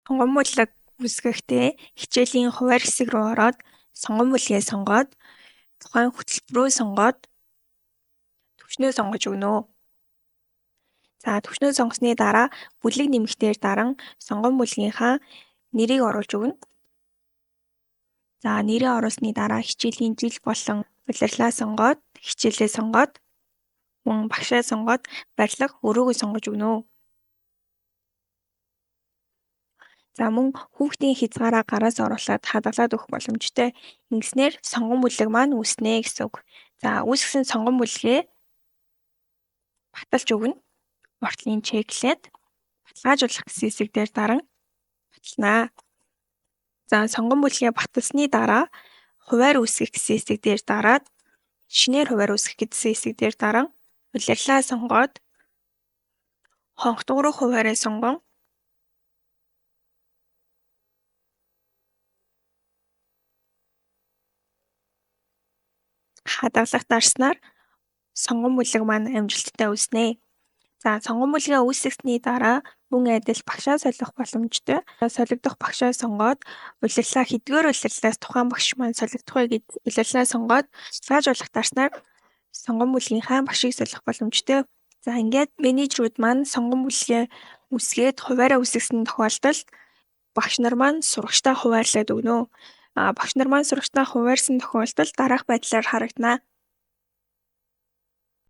Сонгон бүлэг үүсгэхдээ хичээлийн хуваар хэсэг рүү ороод сонгон бүлгээ сонгоод тухайн хөтөлбөрөө сонгоод төвшнөө сонгож өгнө. За, төвшнөө сонгосны дараа бүлэг нэмэгтээр даран сонгон бүлгийнхаа нэрийг оруулж өгнө. За, нэрээ оруулсны дараа хичээлийн жил болон улирлаа сонгоод, хичээлээ сонгоод, мөн багшаа сонгоод барилга өрөөгөө сонгож өгнө. За, мөн хүүхдийн хязгаараа гараас оруулаад хадгалаад өгөх боломжтой. Ингэснээр сонгон бүлэг маань үүснэ гэсэн үг. За, үүсгэсэн сонгон бүлгээ баталж өгнө. Уртлын чеклээд баталгаажуулах гэсэн хэсэг дээр даран баталнаа. За, сонгон бүлгээ баталсны дараа хуваар үүсгэх гэсэн хэсэг дээр дараад шинээр хуваар үүсгэх гэсэн хэсэг дээр даран улирлаа сонгоод хонхтуг руу хуваараа сонгон хадгалах дарснаар сонгон бүлэг маань амжилттай үүснэ. За, сонгон бүлгээ үүсгэсний дараа мөн адил багшаа солих боломжтой. Солигдох багшаа сонгоод улирлаа хэдгээр улирлаас тухайн багш маань солигдох вэ гэж улирлаа сонгоод баталгаажуулах дарснаар сонгон бүлгийнхаа багшийг солих боломжтой. За, ингээд менежерүүд маань сонгон бүлгээ үүсгээд хуваараа үүсгэсэн тохиолдолд багш нар маань сурагчдаа хуваарлаад өгнө. Багш нар маань сурагчдаа хуваарласан тохиолдолд дараах байдлаар харагдана.